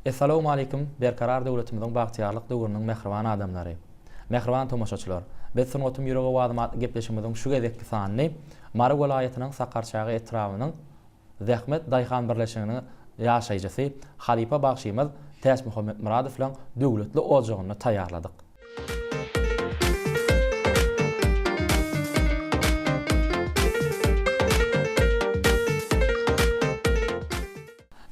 Essalawmaleýkim Berkarar döwletimiziň bagtyýarlyk döwrüniň mähriban adamlary! Mähriban tomaşaçylar! Biz Sungatym ýürek owazym atly gepleşigimiziň şu gezekki sanyny Mary welaýatynyň Sakarçäge etrabynyň Zähmet daýhan birleşiginiň ýaşaýjysy, halypa bagşymyz Täçmuhammet Myradowlaň döwletli ojagynda taýýarladyk.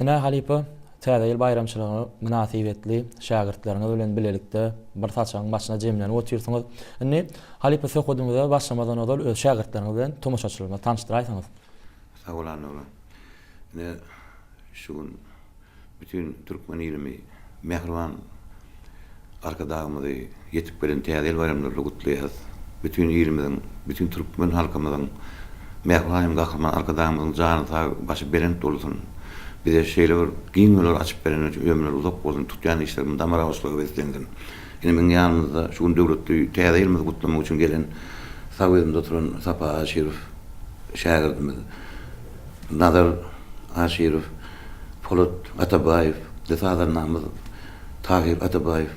Ine, halypa, Täze ýyl baýramçylygy mynasybetli şägirtleriňiz bilen bilelikde bir saçagyň başyna jemlenip otyrsyňyz. Indi, halypa, söhbedimize başlamazdan ozal öz şägirtleriňiz bilen tomaşaçylarymyzy tanyşdyraýsaňyz. Sag bol Annagül. Ine, şu gün bütin türkmen ilimi mähriban Arkadagymyzy ýetip gelen Täze ýyl baýramlary bilen gutlaýarys. Bütin ilimiziň, bütin türkmen halkymyzyň mähriban hem Gahryman Arkadagymyzyň jany sag, başy belent bolsun. Bize şeýle bir giň ýollary açyp bereni üçin ömürleri uzak bolsun, tutýan işleri mydama rowaçlyga beslensin. Ine, meň ýanymyzda şu gün döwletli Täze ýylymyzy gutlamak üçin gelen sag ýüzümde oturan Sapa Aşyrow şägirdimiz Nazar Aşyrow, Polat Atabaýew, de sazandamyz Tahyr Atabaýew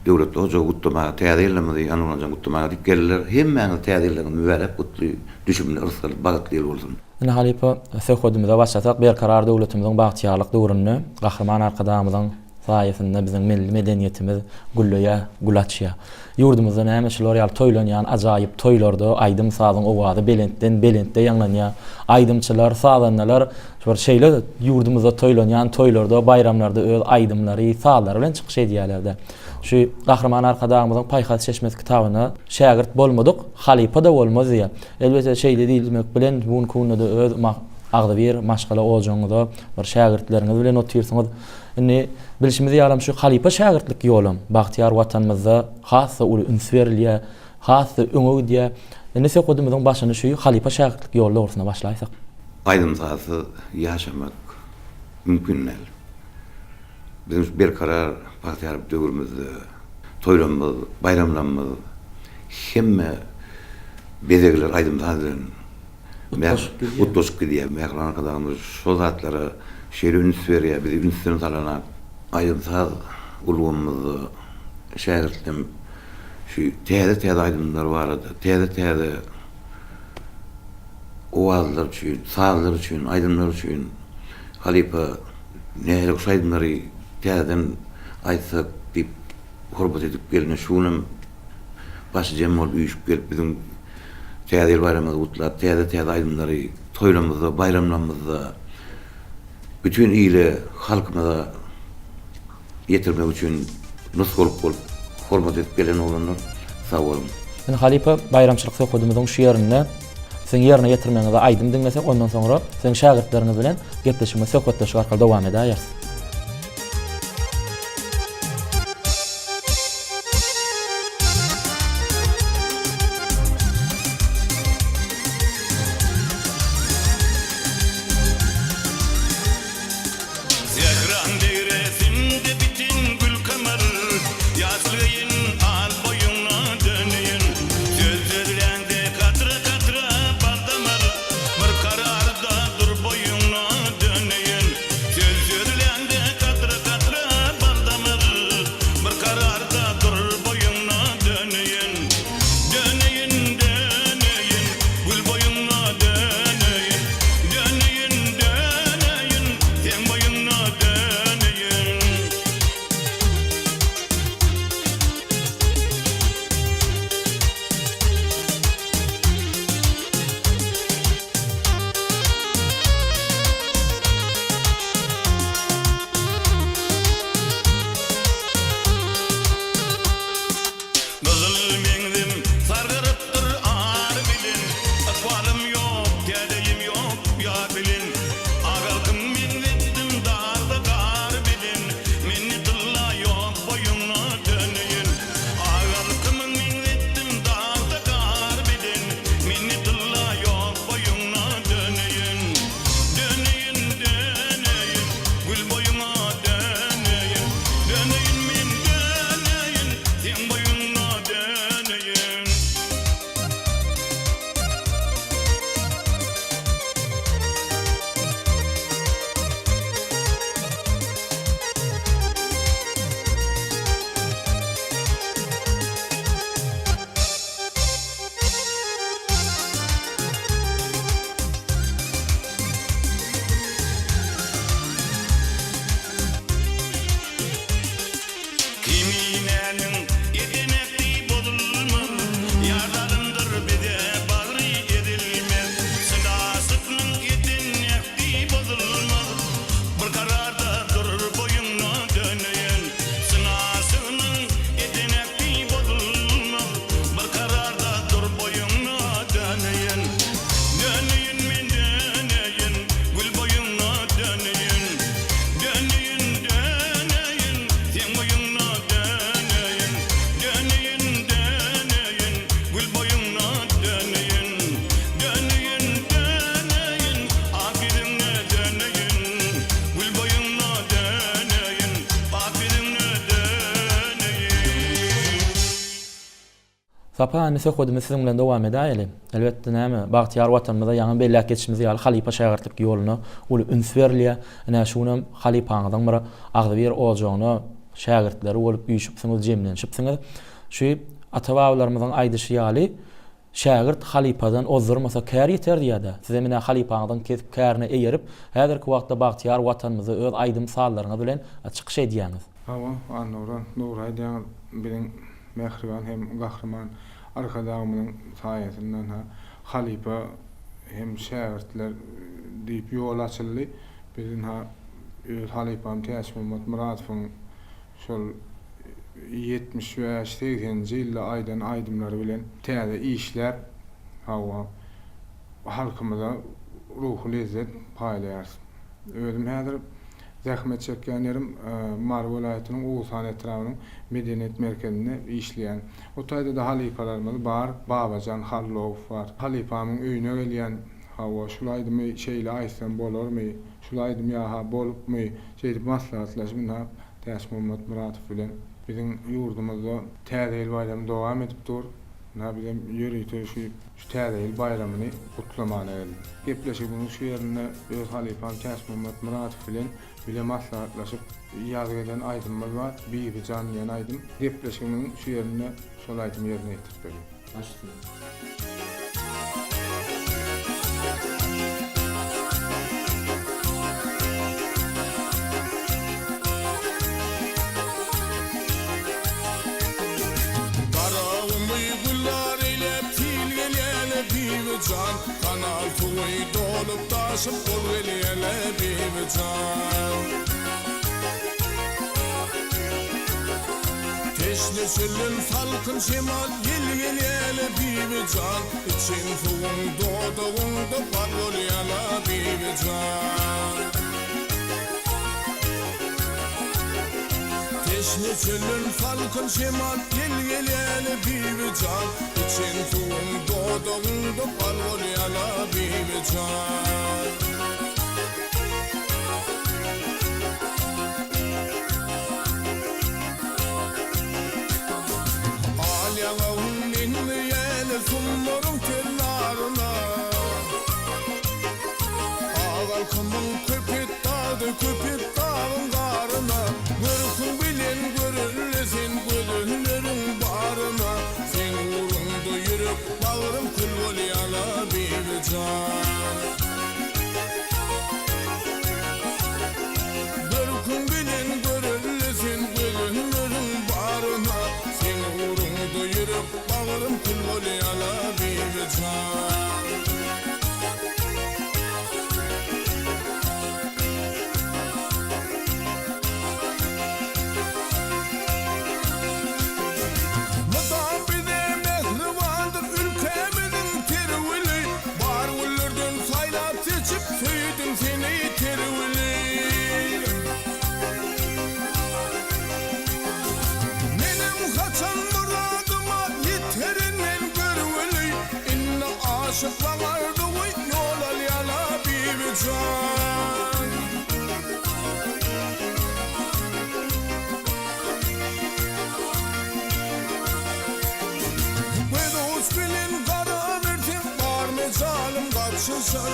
döwletli ojagy gutlamaga, Täze ýylymyzy Annagulanjan gutlamaga diýip geldiler. Hemmäňizi Täze ýylyňyz mübärek, gutly, düşümli, rysgally, bagtly ýyl bolsun! Ine halypa, söhbedimize başlasak, Berkarar döwletimiziň bagtyýarlyk döwründe Gahryman Arkadagymyzyň saýasynda biziň milli medeniýetimiz gülleýär, gül açýar. Ýurdumyzda näme şular ýaly toýlanýan ajaýyp toýlarda aýdym-sazyň owazy belentden belentde ýaňlanýar. Aýdymçylar, sazandalar bir şeýle ýurdumyzda toýlanýan toýlarda, baýramlarda öz aýdymlary, sazlary bilen çykyş edýärler-de. Şu Gahryman Arkadagymyzyň Paýhas çeşmesi kitabynda Şägirt bolmadyk, halypa-da bolmaz diýýär. Elbetde şeýle diýilmek bilen bu günki günde-de öz agzybir maşgala ojagyňyzda bir şägirtleriňiz bilen otyrsyňyz. Indi bilşimiz ýalam şu halypa-şägirtlik ýolam bagtyýar Watanymyzda has-da uly üns berilýär, has-da öňe gidýär. Indi söhbedimiziň başyny şu halypa-şägirtlik ýoly dogrusynda başlaýsak. Aýdym-sazsyz ýaşamak mümkin däl. Biziň şu berkarar bagtyýarlyk döwrümizde toýlarymyz, baýramlarymyz hemme bezegler aýdym-saz bilen Utgaşyp gidýär. Utgaşyp gidýär. Mähriban Arkadagymyz şol zatlara şeýle üns berýär, bizi ünsden salanak. Aýdym-saz ulgamymyzda şägirtlem şu täze-täze aýdymlar barada, täze-täze owazlar üçin, sazlar üçin, aýdymlar üçin halypa nähili şu aýdymlary täzeden aýtsak diýip hormat edip gelende şu günem başy jem bolup üýşüp gelip biziň Täze ýyl baýramymyzy gutlap, täze-täze aýdymlary toýlarymyzda, baýramlarymyzda bütin ile, halkymyza ýetirmek üçin nusgalyk bolup, hormat edip gelen oglanlar, sag boluň! Indi halypa, baýramçylyk söhbedimiziň şu ýerinde siziň ýerine ýetirmegiňizde aýdym diňlesek, ondan soňra siziň şägirtleriňiz bilen gepleşigimizi söhbetdeşlik arkaly dowam edäýeris. Sähraň degresinde biten gül kamar, Ýaşyl geýin, al boýuňa döneýin. Söz sözläňde katra-katra bal damar, Bir kararda dur boýuňa döneýin. Söz sözläňde. Sapa indi söhbedimizi siziň bilen dowam edäýeli. Elbetde näme, bagtyýar Watanymyzda ýaňy belläp geçişimiz ýaly halypa-şägirtlik ýoluna uly üns berilýär. Ine şu günem halypaňyzyň bir agzybir ojagyna şägirtleri bolup üýşüpsiňiz, jemlenişipsiňiz. Şu ata-babalarymyzyň aýdyşy ýaly, Şägirt halypadan ozdurmasa kär ýeter diýýär-dä. Sizem ine halypaňyzyň kesp-kärine eýerip, häzirki wagtda bagtyýar Watanymyzda öz aýdym-sazlaryňyz bilen çykyş edýäňiz. Hawa, Annagurban, dogry aýdýaňyz. Biziň mähriban hem Gahryman Arkadagymyzyň saýasyndan-ha halypa hem şägirtler diýip ýol açyldy. Biz ynha öz halypam Täçmommat Myradowyň şol 75, segseninji ýylda aýdan aýdymlary bilen täze işläp, hawa, halkymyza ruhy lezzet paýlaýarys. Özüm häzir zähmet çekýän ýerim Mary welaýatynyň Oguzhan etrabynyň medeniýet merkezinde işleýän. O taýda-da halypalarymyz bar, Babajan Hallowow bar. Halypamyň öýüne gelýän, hawa, şul aýdymy şeýle aýtsam bolarmy, şul aýdym ýa-ha bolupmy, şeýdip maslahatlaşyp ynha Täçmommat Muratow bilen biziň ýurdumyzda Täze ýyl baýramy dowam edip dur. Ynha bizem ýörite şu şu Täze ýyl baýramyny gutlamana geldik. Gepleşigimiziň şu ýerinde öz halypam Täçmommat Muratow bilen bile maslahatlaşyp ýazgy eden aýdymymyz bar, Bibijan diýen aýdym. Gepleşigimiziň şu ýerinde şol aýdymy ýerine ýetirip berýän. Baş üstüne. Garagymy güllar eýläp sil gelýäle Bibijan Kanal suwy dolup daşyp bol gelýäle Bibijan Teşne çölden salkyn şemal ýel gelýäle Bibijan Içen suwuň dodagyňda bal bolýala Bibijan Teşne çölden salkyn şemal ýel gelýäle Bibijan Içen suwuň dodagyňda bal bolýala Bibijan. Al ýaňagyň meňzeýäle sumbaryň tellaryna. Ak alkymyň Köpetdagda Köpetdagyň garyna. Görküň bilen görelde sen gözelleriň baryna. Seň ugruňda ýürek bagrym kül bolýala Bibijan. Görküň bilen görelde sen gözelleriň baryna Seň ugruňda ýürek bagrym kül bolýala Bibijan. Mydam bize mähribandyr ülkämiziň ter güli, Bar güllerden saýlap-seçip söýdüm seni ter güli. Menem haçan myradyma ýeterin men görgüli, Indi aşyklaň arzuwy ýol alýala Bibijan. Göz uç bilen garaberseň bar mejalym gaçyşar.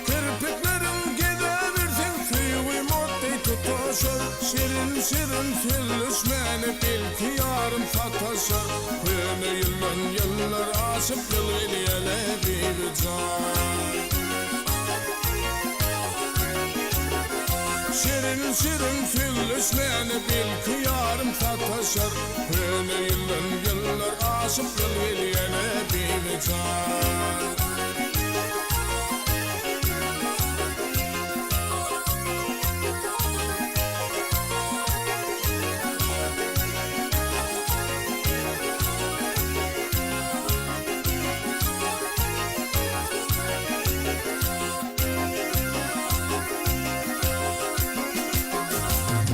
Kirpikleriň gezeberseň söýgim ot deý tutaşar. Şirin-şirin sözleşmäne belki ýarym sataşar. Köne ýyldan ýyllar aşyp ýyl gelýäle Bibijan. Şirin-şirin sözleşmäne belki ýarym sataşar. Köne ýyldan ýyllar aşyp ýyl gelýäle Bibijan.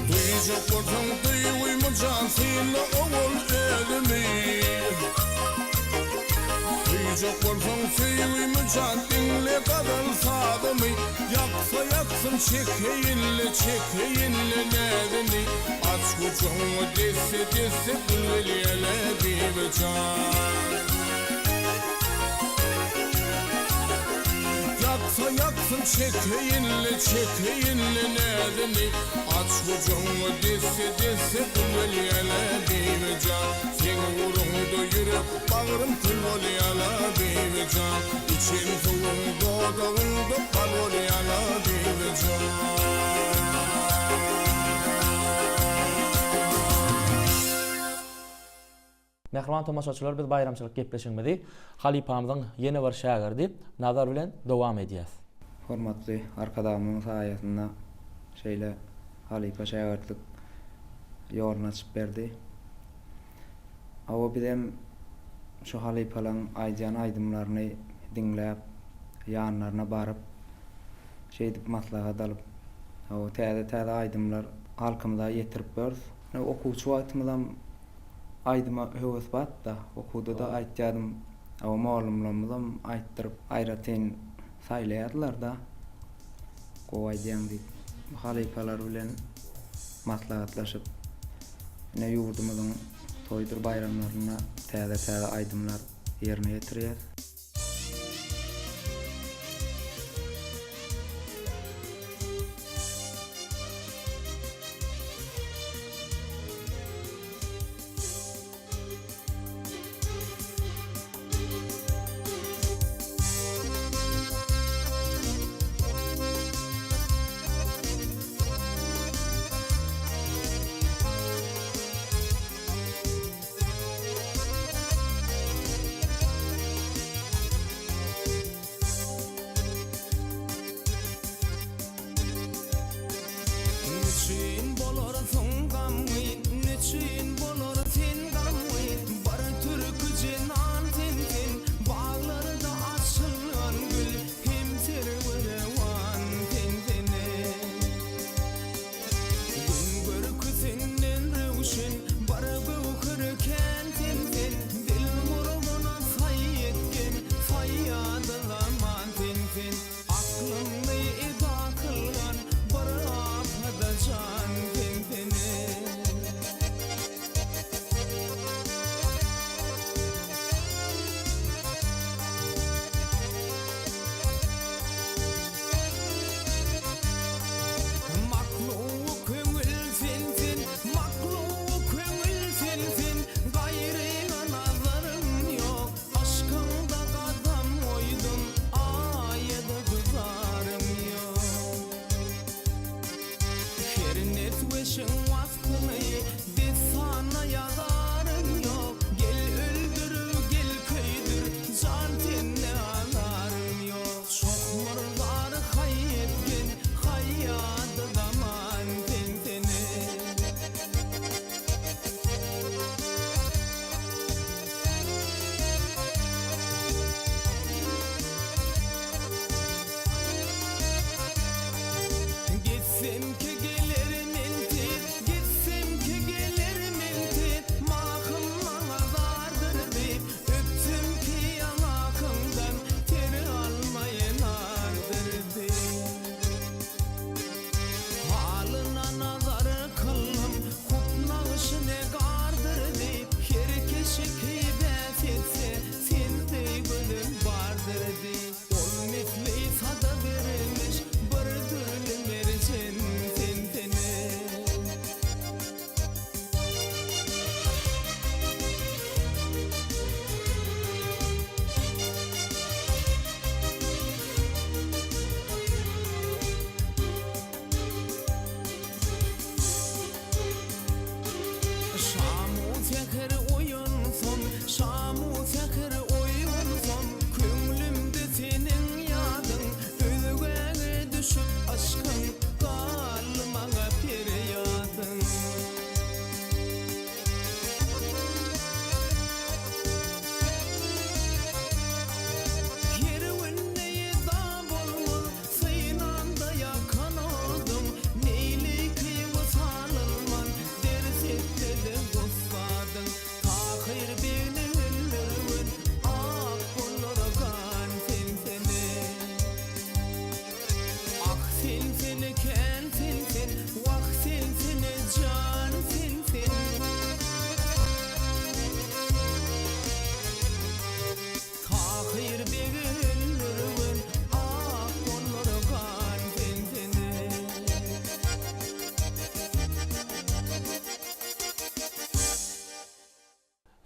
Duýjak bolsaň duýgymy jan synla owal özümi Duýjak bolsaň söýgümi jan diňle gazal sazymy Ýaksa ýaksyn. Ýaksyn çekeýinle çekeýinle näzini Aç gujagyňy desse desse gül gelýäle Bibijan. Ýaksa ýaksyn çekeýinle çekeýinle näzini Aç gujagyňy desse desse gül gelýäle Bibijan. Seň ugruňda ýürek bagrym kül bolýala Bibijan. Içen suwuň dodagyňda bal bolýala Bibijan. Mähriban tomaşaçylar biz baýramçylyk gepleşigimizi halypamyzyň ýene bir şägirdi Nazar bilen dowam edýäs. Hormatly Arkadagymyzyň saýasynda şeýle halypa-şägirtlik ýoluny açyp berdi. Hawa bizem şu halypalaň aýdýan aýdymlaryny diňläp, ýanlaryna baryp, şeýdip maslahat alyp, hawa täze-täze aýdymlar halkymyza ýetirip ýörüs. Okuwçy wagtymyzam aýdyma höwes bardy-da, okuwda-da aýtýardym. Hawa mugallymlarymyzam aýtdyryp, aýratyn saýlaýardylar-da. Gowy aýdýaň diýip, halypalar bilen maslahatlaşyp, ine ýurdumyzyň toýdur baýramlarynda täze-täze aýdymlar ýerine ýetirýäs.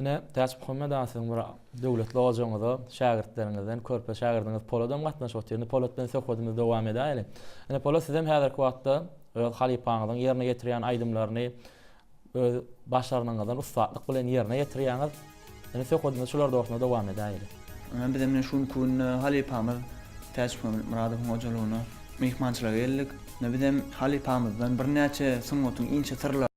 Ine, Täçmuhammet aga siziň bir döwletli ojagyňyza şägirtleriňizden körpe şägirdiňiz Poladam gatnaşyp otyr. Indi Polat bilen söhbedimizi dowam edäýeli. Ine, Polat sizem häzirki wagtda öz halypaňyzyň ýerine ýetirýän aýdymlaryny öz başarnygyňyzdan ussatlyk bilen ýerine ýetirýäňiz. Indi söhbedimizi şular dogrusynda dowam edäýeli. Ine bizem ine şu günki günde halypamyz Täçmuhammet Myradowyň hojalygyna myhmançylyga geldik. Ine bizem halypamyzdan birnäçe sungatyň inçe syrlaryny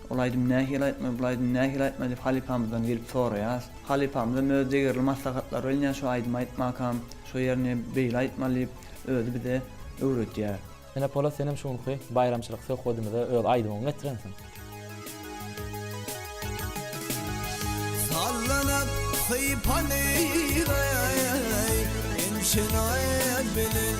Ol aýdym nähili aýtmaly, bul aýdym nähili aýtmaly diýip halypamyzdan gelip soraýas. Halypamyzam öz degerli maslahatlary bilen ýa şu aýdymy aýtmakam, şo ýerini beýle aýtmaly diýip özi bize öwredýär. Ene Polat senem şu günki baýramçylyk söhbedimize öz aýdymyňy getirensiň. Sallanyp sypanyr eý, ençenaý bilen.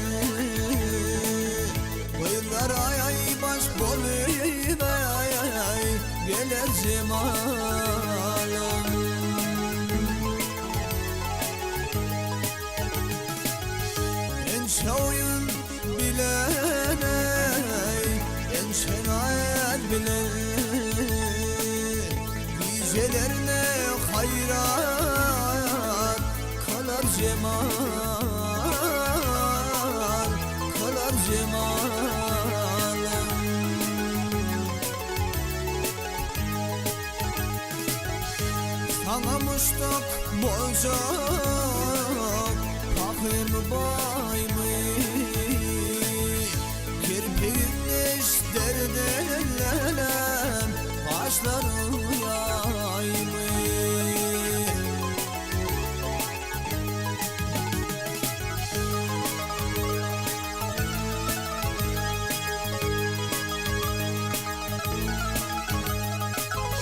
Gyzlar aý baş bolyp eý, geler jemalym. Ençe oýun bilen eý, ençenaý bilen. Gijelerine haýran kylar jemal, kylar jemalym. Saňa muşdak boljak pahyrmy baýmy? Kirpigin derdilenem gaşlaryň ýaýmy?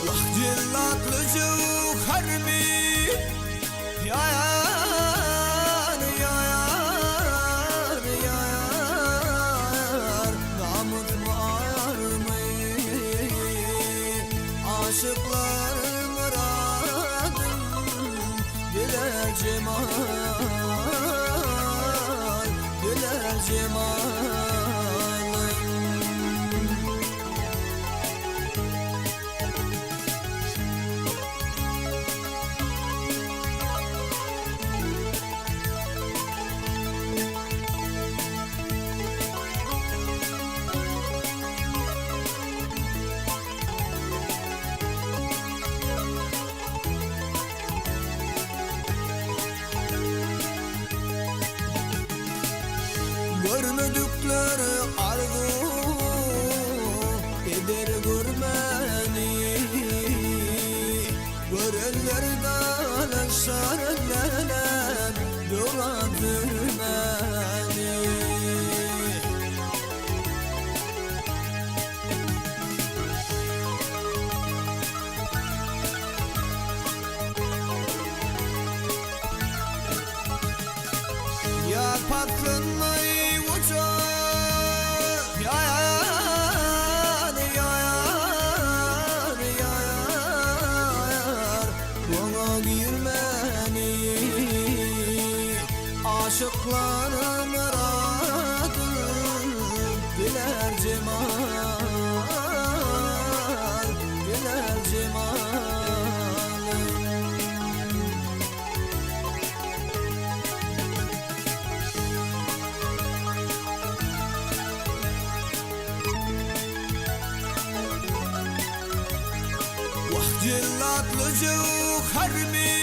Wah jellatly jöwhermi Ýar, ýar, ýar Namysmy army Aşyklar myradyn Diler jemal, diler jemalym. Görmedikler arzuw eder görmäni Görenler dalaşar neler döwran sürmäni. Ýaz paslynda uçar ýar, ýar, ýar, Oňa girmäni Aşyklar myradyn diler jemal, diler jemalyn. Wah jellatly jöwhermi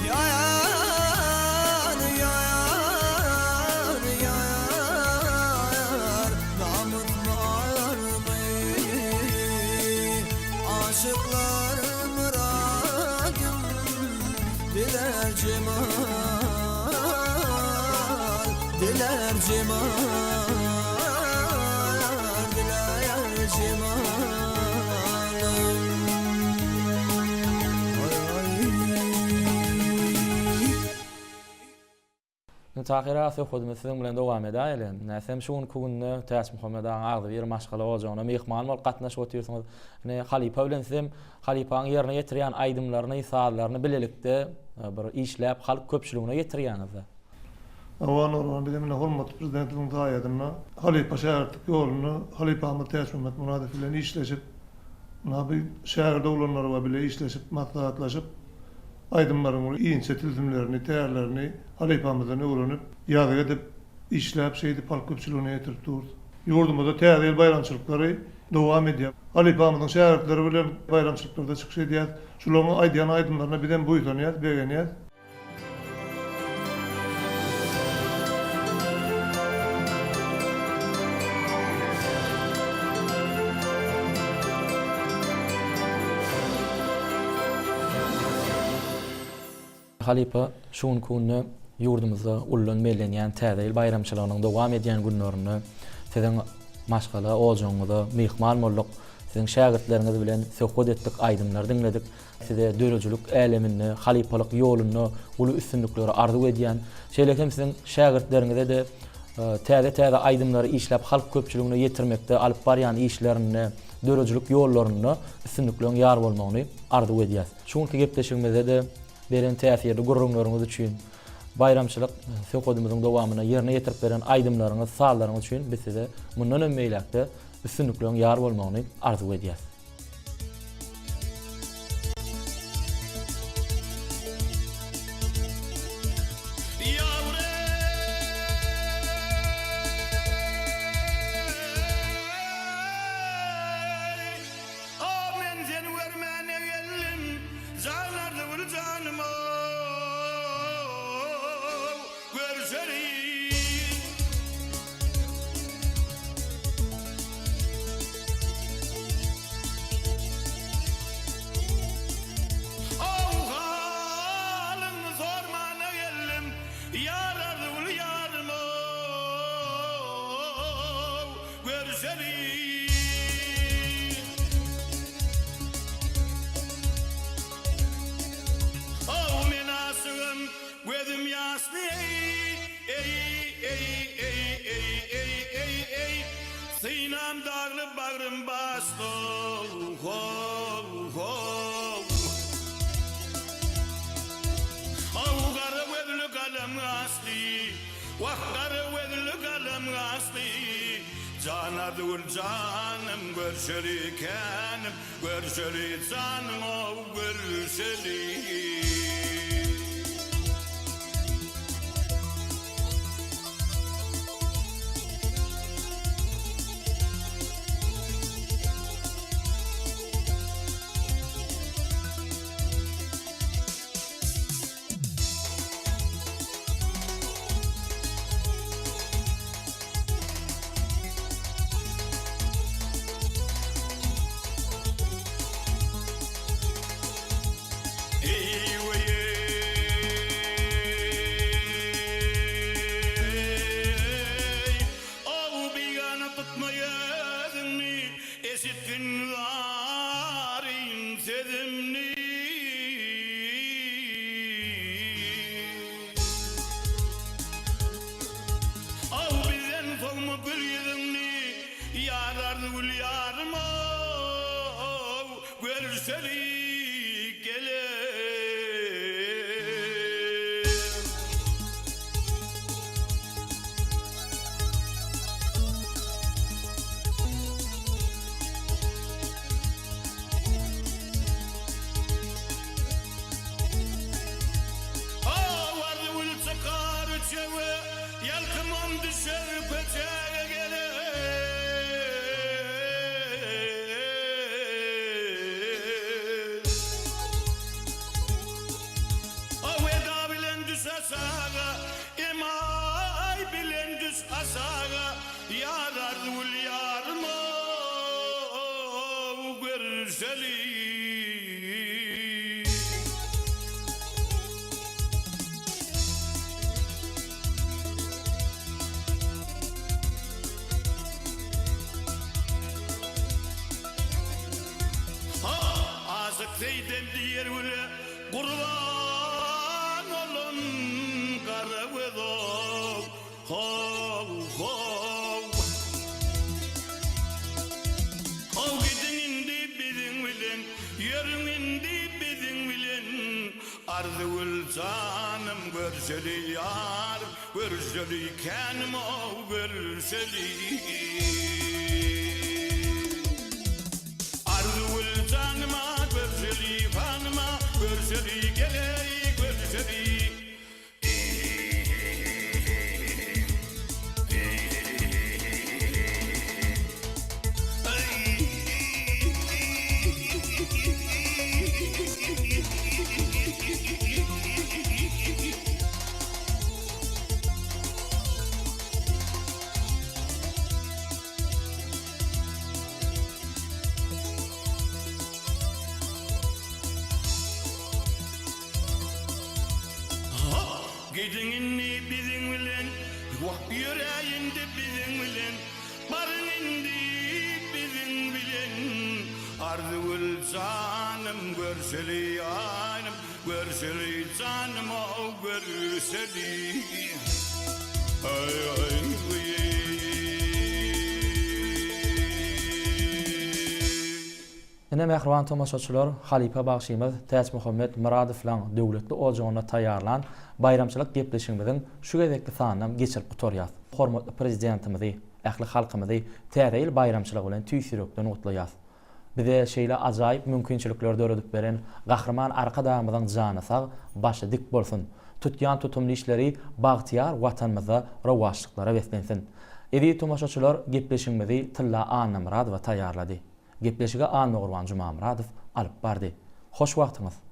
Ýar, ýar, ýar Namysmy army Aşyklar myradyn Diler jemal, diler jemal, diler jemalym. Indi Tahyr aga söhbedimizi siziň bilen dowam edäýeli. Ine, sizem şu günki günde Täçmuhammet agaň agzybir maşgala ojagyna myhman bolup gatnaşyp otyrsyňyz. Ine, halypa bilen sizem halypaň ýerine ýetirýän aýdymlaryny, sazlaryny bilelikde bir işläp halk köpçüligine ýetirýäňiz-de. Hawa, Nurhan, biz hem ine hormatly Prezidentimiziň saýasynda halypa-şägirtlik ýolunda halypamyz Täçmuhammet Myradow bilen işleşip. Ynha bu şägirt oglanlar bar bile işleşip, maslahatlaşyp, aýdymlaryň inçe tilsimlerini, tärlerini halypamyzdan öwrenip, ýazgy edip, işläp, şeýdip halk köpçüligine ýetirip durus. Ýurdumyzda Täze ýyl baýramçylyklary dowam edýär. Halypamyzyň şägirtleri bilen baýramçylyklarda çykyş edýäs. Şularyň aýdýan aýdymlaryna bizem buýsanýas, begenýäs. Halypa şu günki günde ýurdumyzda uludan bellenýän Täze ýyl baýramçylygynyň dowam edýän günlerinde siziň maşgala ojagyňyza myhman bolduk. Siziň şägirtleriňiz bilen söhbet etdik, aýdymlar diňledik. Size döredijilik äleminde, halypalyk ýolunda uly üstünlikleri arzuw edýän. Şeýle hem siziň şägirtleriňize-de täze-täze aýdymlary işläp halk köpçüligine ýetirmekde alyp barýan işlerinde, döredijilik ýollarynda üstünlikleriň ýar bolmagyny arzuw edýäs. Şu günki gepleşigimizde-de beren täsirli gürrüňleriňiz üçin, baýramçylyk söhbedimiziň dowamynda ýerine ýetirip beren aýdymlaryňyz, sazlaryňyz üçin biz size mundan hem beýläk-de üstünlikleriň ýar bolmagyny arzuw edýäs. A men seni görmäne geldim, Jan Arzygül janym-ow, görüşeli. Aw halyňy sormana geldim, Ýar Arzygül ýarym-ow, görüşeli. Aw men aşygym, gözüm ýaşly eý, eý, eý, eý, eý, eý, eý, eý, Synam dagly bagrym başly how, how. Aw gara gözli galam gaşly, Wah gara gözli galam gaşly, Jan Arzygül janym görşeli känim, Görşeli janym-ow görşeli. Eşitgin zaryn sözümni. Aw bizden sowma gül ýüzüňni, Ýar Arzygül ýarym-ow, Görüşeli gelen. Owarly gül çykar üçege, Ýalkymam düşer köçege gelen. Aw eda bilen düş aşaga, Emaý bilen düş aşaga, Ýar Arzygül ýarym-ow, görüşeli. Aşyk Seýdem diýer güle, Gurban olam gara göz-ow, how, how. How gidiň indi biziň bilen, Ýörüň indi biziň bilen, Arzygül janym görşeli ýar, Görüşeli känim-ow görüşeli. Arzygül janyma görşeli hanyma görşeli geleý görşeli. Gidiň indi biziň bilen, Wah, ýöräý indi biziň bilen, Baryň indi biziň bilen. Arzygül janym, görşeli aýnym, Görşeli janym-ow, görşeli. Aý-aý-eý. Ine mähriban tomaşaçylar halypa bagşymyz Täçmuhammet Myradowlaň döwletli ojagynda taýýarlan baýramçylyk gepleşigimiziň şu gezekki sanynam geçirip gutarýas. Hormatly Prezidentimizi, ähli halkymyzy Täze ýyl baýramçylygy bilen tüýs ýürekden gutlaýas. Bize şeýle ajaýyp mümkinçilikleri döredip beren Gahryman Arkadagymyzyň jany sag, başy dik bolsun! Tutýan tutumly işleri bagtyýar Watanymyzda rowaçlyklara beslensin! Eziz tomaşaçylar gepleşigimizi Tylla Annamyradowa taýýarlady. Gepleşigi Annagurban Jumamyradow alyp bardy. Hoş wagtyňyz!